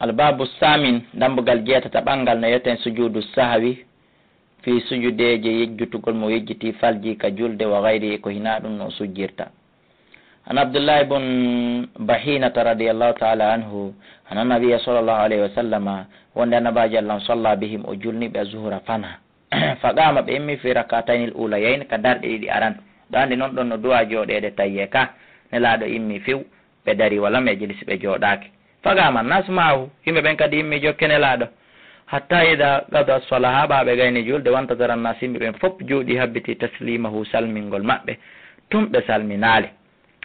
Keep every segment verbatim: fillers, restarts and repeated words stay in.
Albabu samin, dambugal jeetata ɓanngal no yeten sujudu sahawi, fii sujudeeje yejjutugol mo yejjiti falji ka julde wa gayri ko hinaa ɗum no o sujjirta. An Abdullahi bun Bahinata radiyallahu ta'ala anhu, anna nabiyya sallallahu alayhi wa sallama, wonde annabaajo Allah on salla bihim o julni ɓe zuhura fana. Fa qama ɓe immi fi rakataynil ulayayn ka darɗe ɗiɗi aran. Ɗo anndi non ɗon no du'a jooɗeede tayye ka. Nelaaɗo immi fiw, ɓe dari walam yajlis ɓe jooɗaaki. Fa qama nasu maahu, yimɓe ɓen kadi immi jokke Nelaaɗo. Hatta ida qada sala, haa ɓaaɓe gayni julde, wantadara nas, yimɓe ɓen fop jooɗi habbiti taslimahu, salmingol maɓɓe. Tun ɓe salminaali.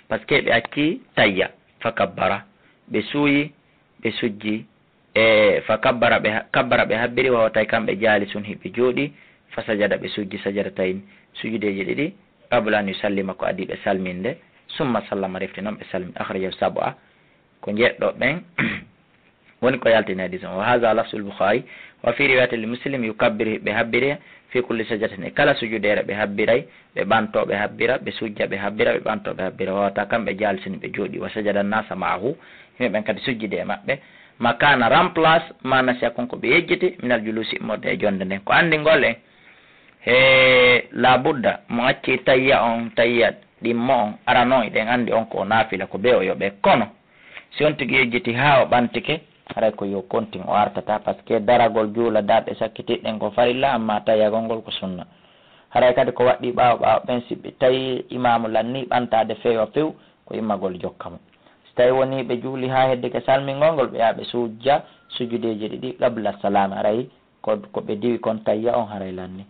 Parce que ɓe acci tayya. Fa kabbara, ɓe suuyi, ɓe sujji. E fa kabbara ɓe ha-, kabbara ɓe habbiri, wa huwa tawi kamɓe jaalisun hiɓe jooɗi. Fa sajada ɓe sujji sajadatayn, sujudeeje ɗiɗi. Qabla an yusallima, ko adii ɓe salminde. Summa sallama, refti non ɓe salmi. Akhrajahu sab'a, ko jeɗɗo ɓen woni ko yaltini hadis on. Wa hadha lafzul Bukhari, wa fi riwayati li Muslim yukabbiru, ɓe habbiri fi kulli sajdatin, e kala sujudeere ɓe habbiray, ɓe ɓanto ɓe habbira, ɓe sujja ɓe habbira, ɓe ɓanto ɓe habbira, wa huwa tawi kamɓe jaalisun ɓe jooɗi, wa sajada nasa maahu, yimɓe ɓen kadi sujjidi e maɓɓe, makana remplace ma nasiya kon ko ɓe yejjiti, minal julusi immorde e jonde nden. Ko anndingol en, he labudda mo acci tayya on, tayya ɗimmo on, arano eɗen anndi on ko o naafila, ko be o yoɓe. Kono si on tigi yejjiti haa o ɓantike, haray ko yo kontin o artata, parce que daragol juula darɗe sakkitiɗɗen ko farilla, amma tayyagol ngol ko sunna. Haray kadi ko waɗɗii ɓaawo ɓaawo ɓen, si ɓe tawi imaamu lannii ɓantaade feewa few, ko immagol jokka mo. Si tawi wonii ɓe juuli haa heddike salmingol ngol, ɓe yaha ɓe sujja sujudeeji ɗiɗi qabla salaami, haray ko, ko ɓe diwi kon tayya on haray lanni.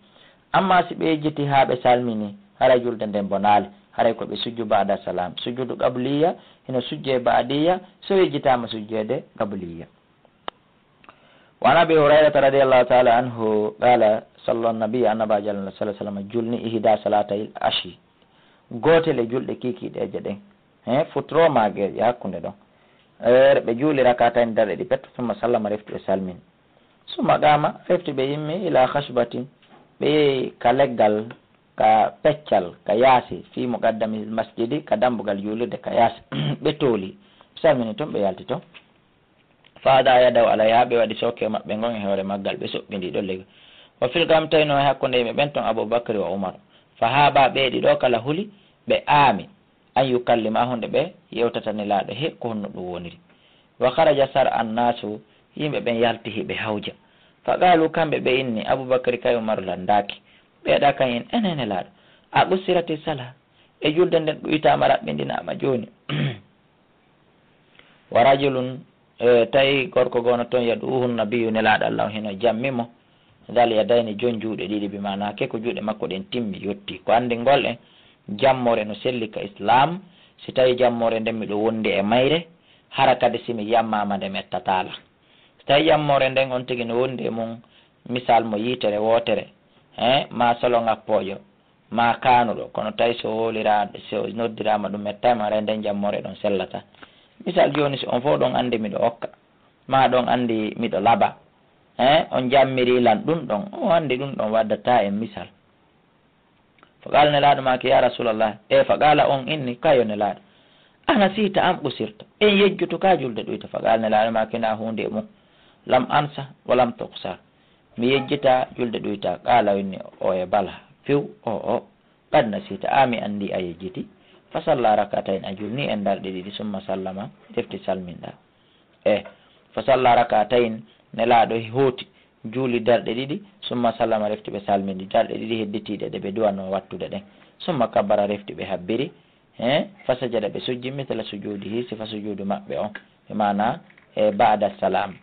Amma si ɓe yejjiti haa ɓe salmini, haray julde nden bonaali, haray ko ɓe sujju ba'da salam. Sujudu qabliya hino sujjee ba'diya, so yejjitaama sujjeede qabliya. Wa an Abi Hurayrata radiyallahu ta'ala anhu qala, salla nabi, annabaajo Allah sallallahu alaihi wasallam julni ihda salatayil ashi, gootel e julɗe kiikiiɗeeje ɗen, he futuro maageeje hakkunde ɗon. Ere ɓe juuli rakatayni darɗe ɗi petto, summa sallama, refti ɓe salmini. Summa qama, refti ɓe yimmi, ila khashbatin, ɓe yehi ka leggal, ka peccal, ka yaasi, fi muqaddamil masjidi, ka dambugal juulirde ka yaasi. Ɓe tooli, salmini ton, ɓe yalti ton. Fa wada yadahu alayha, ɓe waɗi sooke maɓɓe ngon e hoore maggal, ɓe soɓɓindi ɗon legi. Wa fil qiyam, tawi no e hakkunde yimɓe ɓen ton Abu Bakri wa Umar. Fa haba, ɓe ɗiɗo kala huli, ɓe aami. An yukallima, hunde ɓe yewtata Nelaaɗo, he ko honno ɗum woniri. Wa kharaja sar'an nasu, yimɓe ɓen yalti hiɓe hawja. Fa qalu, kamɓe ɓe inni, Abu Bakri kay Umaru landaaki. Ɓe ɗa kan en, enen Nelaaɗo, a qusirati sala, e julde nden ɗuytaama raɓɓindinaama jooni. Wa rajulun, e, tawi gorko goono toon, yad'uhu nabiyyu, Nelaaɗo Allah on hino jammi mo, dal yadayni, jon juuɗe ɗiɗi, bi maana ke ko juuɗe makko ɗen timmi, yotti. Ko anndingol en, jammore no selli ka Islam. Si tawi jammore nden miɗo wondi e mayre, hara kadi si mi yammaama nde mettataala. Si tawi jammore nden on tigi no wondi e mum, misal mo yiitere wootere, he, ma solo ngappoojo, ma kaanuɗo, kono tawi so wowliraa-, so noddiraama ɗum mettaama, haray nden jammore ɗon sellata. Misal jooni, so on fof ɗon anndi miɗo okka, ma ɗon anndi miɗo laba, he, on jammirii lan ɗum ɗon, on anndi ɗum ɗon waddataa en misal. Fa qala, Nelaaɗo maaki, ya Rasulallah, e fa qala, on inni, kayo Nelaaɗo, anasita am qusirta, en yejjoto ka julde ɗuyta? Fa qala, Nelaaɗo maaki, na huunde e mum, lam ansa wa lam tuqsar. Mi yejjitaa julde ɗuytaa. Qaala, o inni, o e bala, few, o, o, qad nasiita, a mi anndi a yejjiti. Fa salla rak'atayn, a julni en darɗe ɗiɗi, summa sallama, refti salminɗa. E, fa salla rak'atayn, Nelaaɗo hooti, juuli darɗe ɗiɗi, summa sallama, refti ɓe salmindi, darɗe ɗiɗi hedditiiɗe ɗe ɓe duwanoo wattude ɗen. Summa kabbara, refti ɓe habbiri, He, fa sajada, ɓe sujji, misla sujuudihi, sifa sujuudu maɓɓe on, bi maana, e, ba'da salam.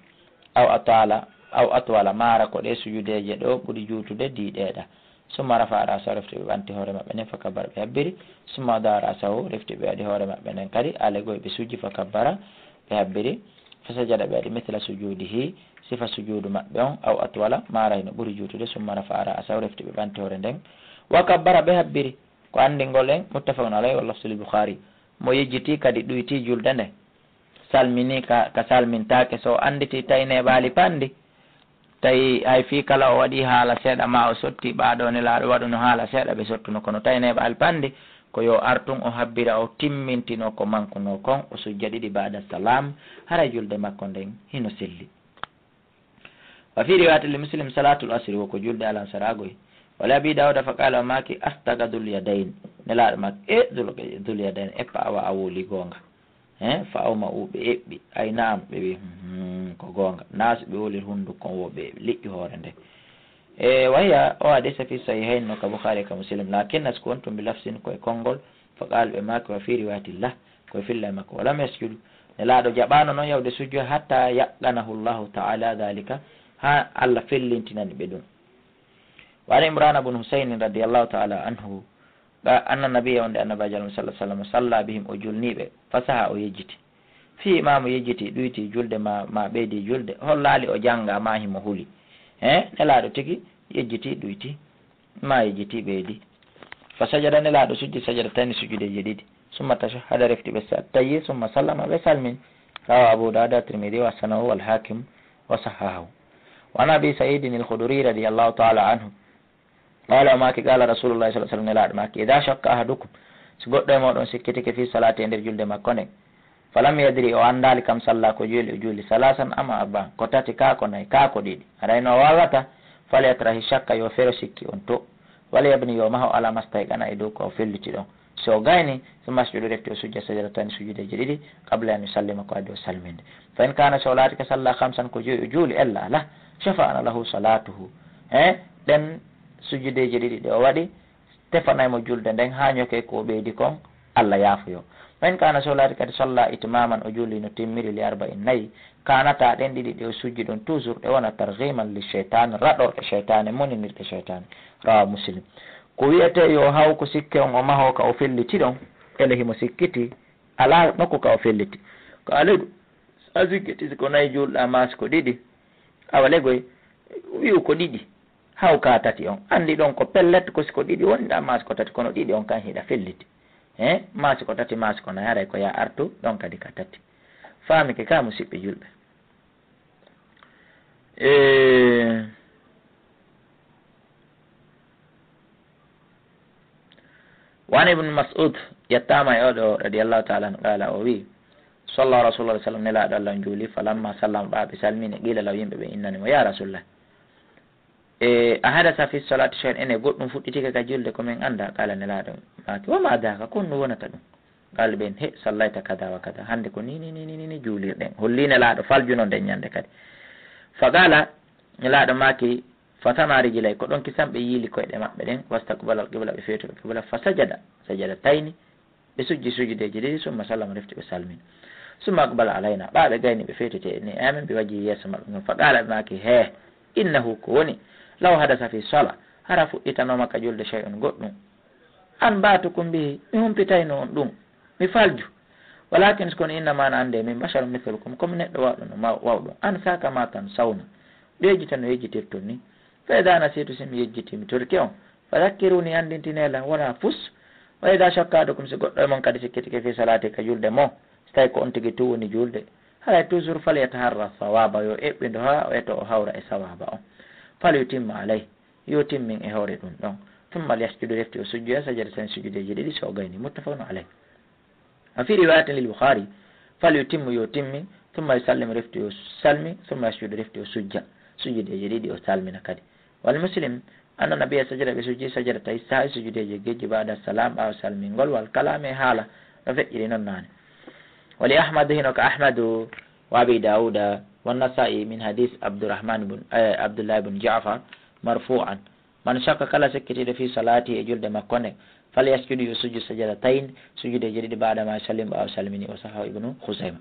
Aw atwala, aw atwala, maara ko ɗe sujudeeje ɗo ɓuri juutude diiɗeeɗa. Summa rafa'a ra'sahu, refti ɓe ɓanti hoore maɓɓe nden, fa kabbara, ɓe habbiri. Summa wada'a ra'sahu, refti ɓe waɗi hoore maɓɓe nden kadi, alegol ɓe sujji, fa kabbara, ɓe habbiri. Fa sajada, ɓe waɗi misla sujuudihi, sifa sujuudu maɓɓe on, aw atwala, maara hino ɓuri juutude. Summa rafa'a ra'sahu, refti ɓe ɓanti hoore nden, wa kabbara, ɓe habbiri. Ko anndingol en, muttafaqun alayhi, wa lafzu lil Bukhari. Mo yejjitii kadi ɗuytii julde nde, salminii ka, ka salmintaake, so o annditi tawi neeɓaali panndi, tawi hay fii kala o waɗii haala seeɗa, ma o sottii ɓaaɗo Nelaaɗo waɗuno haala seeɗa, ɓe sottuno, kono tawi neeɓaali panndi, Ko yo ar tun o habbira, o timmintino ko mankunoo kon, o sujja ɗiɗi ba'da salam, haray julde makko nden hino selli. Wa fi riwayatin li Muslim salatul asri, wo ko julde alansaraagoy. Wa li Abi Dawuda fa qala, o maaki, asdaqa Dhul Yadayn. Nelaaɗo maaki, e Dhul, Dhul Yadayn, eppa awa a wuli goonga. He, fa awma'u, ɓe eɓɓi. Ay na'am, ɓe wi, hmm, ko goonga. Naa si ɓe wuli hunduko kon, wo ɓe liƴƴi hoore nden. E, wa hiya, o hadisa fi sahihayn no ka Bukhari ka Muslim. Lakinna si ko wontum bi lafsin ko e konngol, fa qala ɓe maaki, wa fi riwayatin lah, ko e filla e makko. Wa lam yasjudu. Nelaaɗo jaɓaano non yawde sujjo hatta yaqqanahu Allahu ta'ala dhalika, haa Allah fellintinani ɓe ɗum. Wa an Imrana bun Husaynin radiyallahu ta'ala anhu, qa-, anna nabiyya, wonde annabaajo Allah sallallahu alaihi wasallam, salla bihim, o julni ɓe, fa saha, o yejjiti. Fi imaamu yejjiti, ɗuyti julde ma, ma ɓeydi julde, hollaali o jannga ma himo huli. He, Nelaaɗo tigi yejjiti, ɗuyti, ma yejjiti, ɓeydi. Fa sajada, Nelaaɗo sujji sajadatayni, sujudeeji ɗiɗi. Summa tashahhada, refti ɓe sa-, tayyi, summa sallama, ɓe salmini. Rawahu Abu Dawud wa Tirmidhi wa hasanahu wal Hakim wa sahhahahu. Wa an Abi Sa'idin al-Khudri radiyallahu ta'ala anhu. Qala, o maaki, qala Rasulullah sallallahu alaihi wasallam, Nelaaɗo maaki, idha shakka ahadukum, si goɗɗo e mooɗon sikkitike fi salati, e nder julde makko nden, falam yadri, o anndaali, kam salla, ko juuli o juuli, salasan am arba'an, ko tati kaa, ko nayi kaa, ko ɗiɗi, haray no o waawata, falyatrahi shakka, yo fero sikki on to, wala yabni, yo maho, ala mastayqana, e dow ko o felliti ɗon. Si o gayni, summa yasjudu, refti o sujja, sajadatayni, sujudeeji ɗiɗi, qabla an yusallima, ko addi o salminde. Fa in kana, si o laatike salla khamsan, ko joyi o juuli, ella alaa, shafa'na lahu salatuhu. E ɗen sujudeeji ɗiɗi ɗe o waɗi, tefanay mo julde nden, haa ñoke ko o ɓeydi kon, Allah yaafoyo. Fa in kana, si o laati kadi salla itmaman, o juuli no timmiri, li arba'in, nayi, kanata ɗen ɗiɗi ɗe o sujji ɗon, toujours ɗe wona targhiman li shaytan, raɗorɗe shaytane, moninirɗe shaytane. Rawa Muslim. Ko wiyete yo haw ko sikke on o maho ka o felliti ɗon, ele himo sikkiti, alaa nokku ka o felliti. Ko alaa ɗum, a sikkiti si ko nayi juulɗa, maa si ko ɗiɗi, awa legoy, wi'u ko ɗiɗi, haw ka tati on. Anndi ɗon ko pellet ko si ko ɗiɗi woni ɗa, maa si ko tati, kono ɗiɗi on kan hiɗa felliti. He, maa si ko tati, maa si ko nayi, haray ko ya artu ɗon kadi ka tati. Faamike ka, musiɓɓe julɓe. E, wa an Ibn Mas'ud, yettaama e oɗo, radiyallahu ta'ala anhu, qala, o wi, salla Rasulullah sallam, Nelaaɗo Allah on juuli, falamma sallama, ɓaawo ɓe salmini, qila lahu, yimɓe ɓe innani mo, ya Rasulullah, e, a hadasa fi salati shay'un, ene goɗɗum fuɗɗitike ka julde ko min annda? Qala, Nelaaɗo maaki, wa ma dhaka, ko honɗum wonata ɗum? Qala ɓen, he, sallayta kada wa kada, hannde ko ni, ni, ni, ni, ni, ni juulirɗen. Holli Nelaaɗo faljuno nden ñande kadi. Fa qala, Nelaaɗo maaki, fa thana rijlay, ko ɗon kisan ɓe yiili koyɗe maɓɓe ɗen, wastaqbala al-qibla, ɓe feeto al-qibla, fa sajada, sajadatayni, ɓe sujji sujudeeji ɗiɗi, summa sallama, refti ɓe salmini. Summa aqbala alayna, ɓaawo ɓe gayni ɓe feetete ni amen, ɓe waji yeeso maɓɓe ngon. Fa qala, ɓe maaki, he, innahu, ko woni, law hadasa fi sala, hara fuɗɗitanooma ka julde shay'un goɗɗum, anba'tukum bihi, mi humpitayno on ɗum, mi falju. Walakin, kono, innama ana, annde min, basharun mithlukum, ko mi neɗɗo wawɗo no ma-, wawɗo. Ansa kama tansawna, ɗo yejjita no yejjitirton ni. Fa idha nasitu, si mi yejjiti, mi torike on, fadhakkiruni, anndintine lan, wala fus. Wa idha shakka ahadukum, si goɗɗo e mon kadi sikkitike fi salati, ka julde mo, si tawi ko on tigi tun woni julde, haray toujours, falyataharra sawaba, yo eɓɓindo haa o eto o hawra e sawaba on. Falyutimma alayhi, yo timmin e hoore ɗum ɗon. Thumma liyasjud, refti o sujjoya, sajadatayn, sujudeeji ɗiɗi, so o gayni. Muttafaqun alayh. Wa fi riwayatin lil Bukhari, falyutimmu, yo timmin, thumma yusallim, refti o salmi, thumma yasjud, refti o sujja, sujudeeji ɗiɗi, o salmina kadi. Wal Muslim, anna nabiyya sajada, ɓe sujji sajadatay sahwi, sujudeeji gejji, ba'da salam, ɓaawo salmingol, wal kalami, e haala, no feƴƴiri non naane. Wa li Ahmad, hino ka Ahmadu, wa Abi Dawuda, wa Nasa'i, min hadis Abdurrahman bun, eh, Abdullah bun Ja'far, marfu'an. Man shakka, kala sikkitiiɗo, fi salati, e julde makko nde, falyasjud, yo sujju sajadatayn, sujudeeji ɗiɗi, ba'da ma sallim, ɓaawo salmini, o sahahu Ibnu Khuzayma.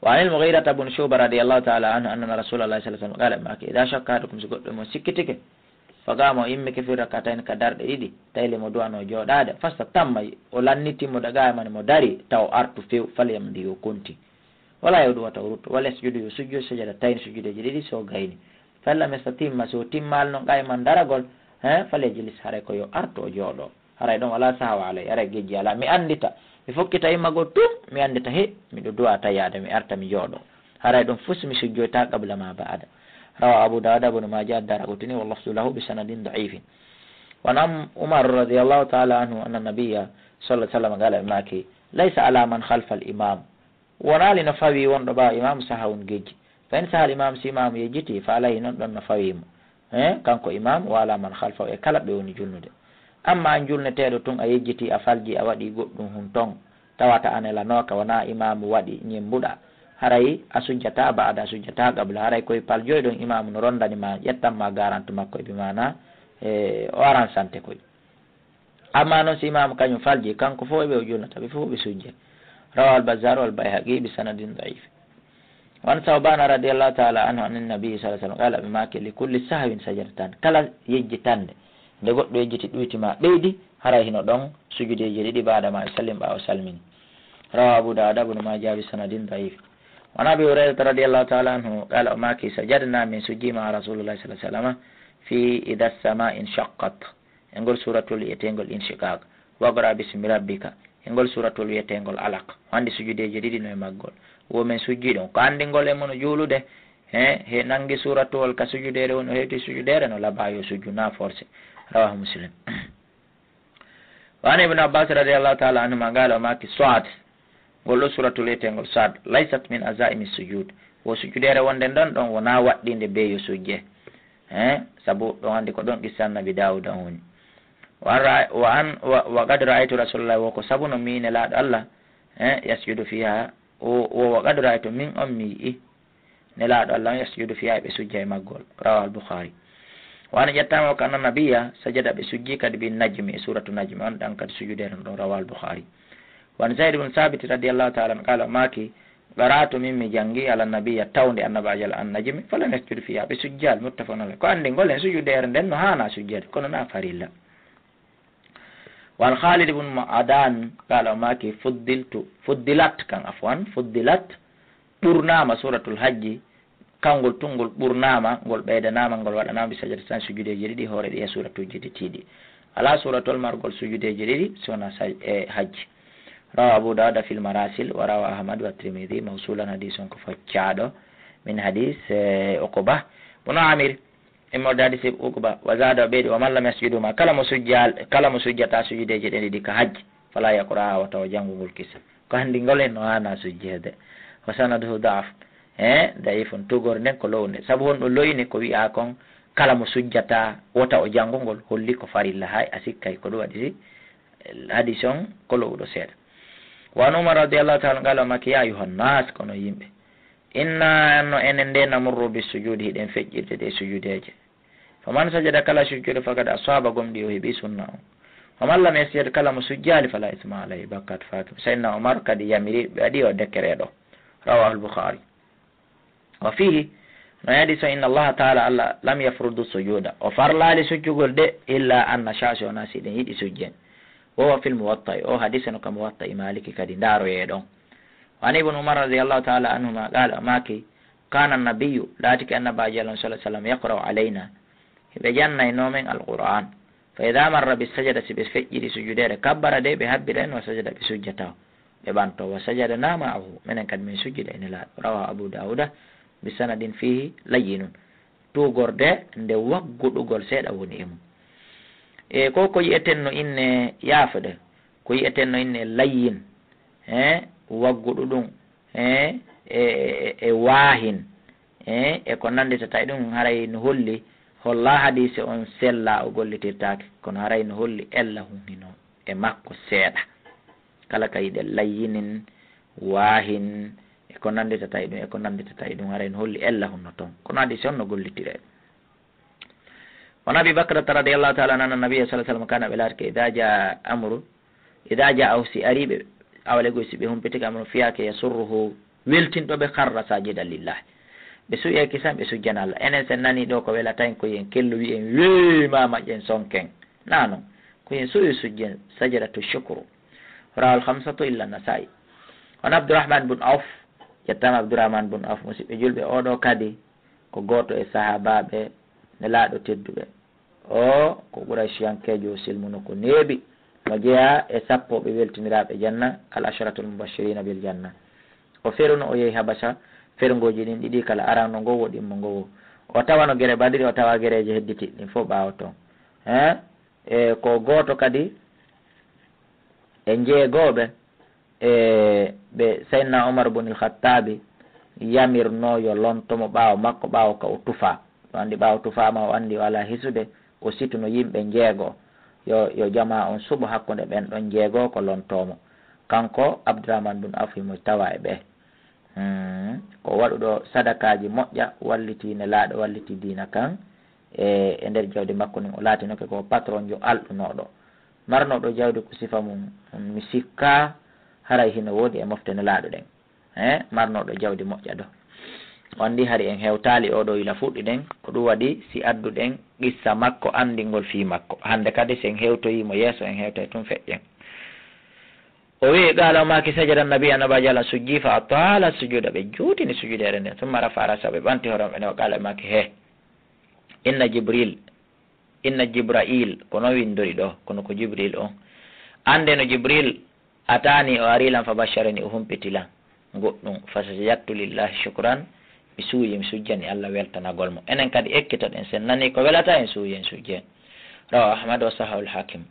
Wa anil Mughirata bun Shu'ba radiyallahu ta'ala anhu, anna Rasulallah sallallahu alaihi wasallam qala, maaki, idha shakka ahadukum, si goɗɗo e mon sikkitike, fa qama, o immike, fi rak'atayn, ka darɗe ɗiɗi, tawi le mo du'ano jooɗaade, fastatamma, o lanniti mo daga man mo dari, taw artu few, falyamdi, yo konti. Wala yawdu, wata o rutto. Wal yasjudu, yo sujjo, sajadatayn, sujudeeji ɗiɗi, so gayni. Fa in lam yastatimma, so timmaali non qaiman daragol, he, falyajlis, haray ko yo arto o jooɗo. Haray ɗon wala sahwa alay, haray gejji alaa. Mi anndita, mi fokkita immagol tun, mi anndita, he, miɗo du'a tayaade, mi arta mi jooɗo. Haray ɗon fus mi sujjoyta qabla ma ba'da. Rawa Abu Dawud, Ibnu Majah, Ad-Daraqutni, wal lafzu lahu bi sanadin da'ifin. Wano Umar radiyallahu taala anhu anna nabiyya sallallahu alaihi wasallam qala, ɓe maaki, "Laysa ala man khalfa al imam." Wonaali no fawi wonɗo ɓaawo imaamu sahawun gejji. Fa in sahal imam, si imaamu yejjiti, fa alayhi, non ɗon no fawi mo. Eh, kanko imaamu, wa ala man khalfahu, e kala ɓe woni julnude. Amma an julneteeɗo tun a yejjiti, a falji, a waɗi goɗɗum hun ton, tawata a nelanooka, wonaa imaamu waɗi ñembuɗa. Haray a sujjata ba'da, a sujjata qabla. Haray koy paljoy ɗon imaamu no rondani ma, ƴettan ma garanti makko, e bi maana, eh, o aran sante koy. Amma non si imaamu kañum falji, kanko fof e ɓe o julnata, ɓe fof ɓe sujje. Rawahu al-Bazzar wal Bayhaqi bi sanadin da'if. Wa an Thawbana radiyallahu taala anhu an nabi sallallahu alaihi wasallam qala, ɓe maaki, "Li kulli sahwin sajadatan." Kala yejjitande, nde goɗɗo yejjiti ɗuyti ma ɓeydi, haray hino ɗon sujudeeje ɗiɗi ba'da ma yusallim, ɓaawo salmini. Rawahu Abu Dawud, Ibn Majah bi sanadin da'if. Wa an Abi Hurairah radiyallahu taala anhu qala, o maaki, "Sajadna, min sujji ma'a Rasulillahi sallallahu alaihi wasallam fi idha as-sama'u inshaqqat." E ngol suuratul wi'eteengol Inshiqaq. Waqra bismi rabbika. E ngol suuratul wi'eteengol Alaq. O anndi sujudeeje ɗiɗi no e maggol. Wo men sujji ɗon. Ko anndingol e mono juulude. He, he nanngi suuratuwol ka sujudeere woni, o hewti sujudeere no labaa yo sujju na forcé. Rawahu Muslim. Wa an Ibn Abbas radiyallahu taala anhuma qala, o maaki, Sad. Ngol ɗo suuratul wi'eteengol Sad, "Laysat min azaimi sujud." Wo sujjudeere wonde nden ɗon wonaa waɗɗinde bee yo sujje. Eh, sabu ɗon anndi ko ɗon qissa Annabi Daawuda on woni. Wa an ra-, wa an, wa, wa qad ra'aytu Rasulallah, wo ko sabu no mi Nelaaɗo Allah, eh, yasjudu fiha, wo, wo, wa qad ra'aytu, min on mi yi'i Nelaaɗo Allah on yasjudu fiha, ɓe sujja e maggol. Rawahu al-Bukhari. Wa an ƴettaama ko anna nabiyya sajada, ɓe sujji kadi bi Najmi, e suuratu Najmi on, ɗan kadi sujudeere no ɗon. Rawahu al-Bukhari. Wa an Zaid ibn Thabit radiyallahu ta'ala anhu qala, o maaki, qara'tu, min mi janngi, ala nabiyya, tawde annabaajo Allah, an Najmi, falam yasjud fiha, ɓe sujjaali, muttafaqun alayh. Ko anndi ngol en sujudeere nden no haana sujjade, kono na farilla. Wa an Khalid ibn Ma'dan qala, o maaki, fuddiltu, fuddilat kan, afwan, fuddilat, ɓurnaama suuratul Hajji, kangol tun ngol ɓurnaama, ngol ɓeydanaama, ngol waɗanaama bi sajadatayn, sujudeeje ɗiɗi, hoore ɗi e suuratuuji ɗi tiiɗi. Alaa suuratol margol sujudeeje ɗiɗi, si wonaa sa-, e Hajji. Rawahu Abu Dawuda fil Marasil, wa rawahu Ahmad wa Tirmidhi mawsulan, hadiis on ko foccaaɗo min hadiis, eh, Uqba bunu Amir, immorde hadiis Uqba, wa zada, o ɓeydi, wa man lam yasjudu ma, kala mo sujja-, kala mo sujjata sujudeeje ɗen ɗiɗi ka Hajji, fala yaqra'uha, wata o janngu ngol kissa. Ko anndi ngol en no haana sujjeede. Wa sanaduhu da'af. Eh, da'ifun. Tugor nden ko lownde. Sabu honɗum loyni? Ko wi'a kon, kala mo sujjata, wota o janngu ngol, holli ko farilla. Hay a sikkay ko ɗum waɗi si hadiis on ko lowɗo seeɗa. Wa an Umar radiyallahu ta'ala anhu qala, o maaki, ya ayyuhan nas, kono yimɓe. Inna, no enen nde, namurru bis sujudi, hiɗen feƴƴirde ɗe sujudeeje. Faman sajada, kala sujjuɗo, faqad asaba, gomɗii o heɓi sunna on. Faman lam yasjud, kala mo sujjaali, fala isma alayhi, bakkaatu faaki mo. Sayyidina Umar kadi yamiri ɓe, waɗi o décret ɗo. Rawahu al-Bukhari. Wa fihi, no e hadiis on, inna Allaha ta'ala, Allah, lam yafrudu sujuda, o farlaali sujjugol de, illa an nasha, si wonaa si eɗen yiɗi sujjen. Wa huwa fil Muwatta, o hadiis no ka Muwatta Maliki kadi, ndaaroyee ɗon. Wa an Ibn Umar radiyallahu ta'ala anhuma qala, o maaki, kana nabiyyu, laatike annabaajo Allah sallallahu alaihi wasallam, yaqra'u alayna, hiɓe jannaynoo men Alqur'aan. Fa idha marra bis sajada, si ɓe feƴƴiri sujudeere, kabbara de, ɓe habbiray, wa sajada, ɓe sujjata, ɓe ɓanto, wa sajadna ma'ahu, menen kadi min sujjida e Nelaaɗo. Rawahu Abu Dawuda bi sanadin fihi layyinun. Tuugorde nde wagguɗugol seeɗa woni e mum. E ko, ko yi'eten no inne yaafde, ko yi'eten no inne layyin, eh, wagguɗuɗum, eh, e, e, e waahin, eh, e ko nannditata e ɗum, haray no holli, holla hadiise on sella, o gollitirtaake, kono haray no holli ella hun hino e makko seeɗa. Kala ka yiɗe layyinin, waahin, e ko nannditata e ɗum, e ko nannditata e ɗum, haray no holli ella hun no ton. Kono hadiise on no gollitiree. Wa an Abi Bakrata radiyallahu ta'ala anhu, anna nabiyya sallallahu alaihi wasallam kana, ɓe laatike, idha jaa amru, idha jaa, aw si ari ɓe, awlegoy si ɓe humpitike amru fiyaake, yasurruhu, weltinɗo ɓe, kharra sajidan lillahi. Ɓe suƴe kisan, ɓe sujjana Allah. Enen sen nani ɗo ko welata en, ko yen kellu wi en, wee ma maƴƴen sonken. Na non. Ko yen suƴu sujjen, sajadatu shukru. Rawal khamsatu illa Nasa'i. Wa an Abdurrahman bun Auf, ƴettama Abdurrahman bun Auf, musiɓɓe julɓe, oɗo kadi ko gooto e sahaabaaɓe Nelaaɗo tedduɓe. O ko Qurayshiyankeejo, o silmuno ko neeɓi. Mo jeyaa e sappo ɓe weltiniraaɓe janna, al asharatul mubashirina bil janna. O feruno, o yehi Habasha, ferngooji ɗin ɗiɗi kala, arano ngo wo, ɗimmo ngo wo. O tawano gere Badri, o tawa gereeje hedditi ɗin fof ɓaawo ton. Hein? E ko gooto kadi e njeegooɓe e ɓe Seydina Umar bun il-Khattabi yamirnoo yo lonto mo ɓaawo makko, ɓaawo ka o tufaa. O anndi ɓaawo tufaama, o anndi o alaa hisude, o situno yimɓe njeego, yo, yo jamaa on suɓo hakkunde ɓen ɗon njeego ko lontoo mo. Kanko Abdurahman bun Awf himo tawaa e ɓe. Hmm, ko waɗuɗo sadakaaji moƴƴa, wallitii Nelaaɗo, wallitii diina kan, e, e nder jawdi makko ndin. O laatinoke ko patronjo alɗunooɗo. Marnooɗo jawdi ko sifa mum, mi sikkaa haray hino woodi e mofte Nelaaɗo ɗen. He, marnooɗo jawdi moƴƴa ɗo. O anndi hari en hewtaali oo ɗoo yila fuɗɗuɗen, ko ɗum waɗi si adduɗen qissa makko, anndingol fii makko. Hannde kadi si en hewtoyii mo yeeso, en hewtay tun feƴƴen. O wi'i, qaala, o maaki, sajada nabi, annabaajo Alla sujji, fa atala sujuda, ɓe juutini sujudeere nden, summa rafa rasa, ɓe ɓanti hoore maɓɓe nden, o qaala, ɓe maaki, he, inna Jibril, inna Jibra'il, ko non winndori ɗoo, kono ko Jibril on. Annde no Jibril ataani, o ari lan, fa basharani, o humpiti lan goɗɗum, fa sajadtu lillahi shukran, mi suuyi, mi sujjani Alla weltanagol mo. Enen kadi ekkitoɗen, si en nanii ko welata, en suuyi, en sujjee. Rawahu Ahmad wa sahhahu al-Hakim.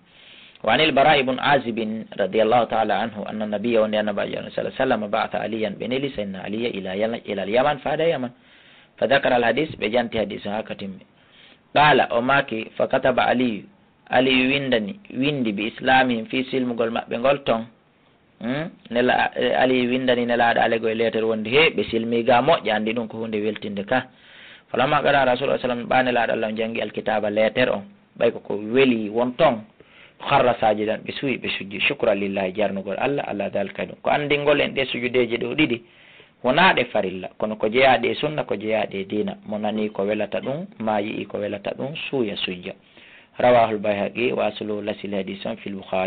Wa anil Bara ibn Azib radiyallahu ta'ala anhu anna nabiyya, wonde annabaajo sallallahu alaihi wasallam, ba'atha Aliyan, ɓe neli Sayyidina Aliya ila yal-, ila al-Yaman, faade Yaman. Fa dhakara al-hadith, ɓe janti hadis on haa ka timmi. Qala, o maaki, fa kataba Aliyu, Aliyu windani, windi bi islamihim, fii silmugol maɓɓe ngol ton. Hmm? Nela-, eh, Ali winndani Nelaaɗo Alla e leeter wonde, he, ɓe silmii ga moƴƴa, anndi ɗum ko huunde weltinde ka. Falamma qara Rasul sallam, ɓa Nelaaɗo Alla on janngi alkitaaba, leeter on, ɓay ko ko weli won ton, kharra sajidan, ɓe suuyi, ɓe sujji, shukran lillahi, jarnugol Alla, ala dhalika ɗum. Ko anndingol en ɗe sujudeeje ɗo ɗiɗi, wonaa ɗe farilla, kono ko jeyaaɗe e sunna, ko jeyaaɗe e diina. Mo nanii ko welata ɗum, maa yi'ii ko welata ɗum, suuya sujja. Rawahul Bayhaqi wa asluhu, lasli hadis on fil Bukhari.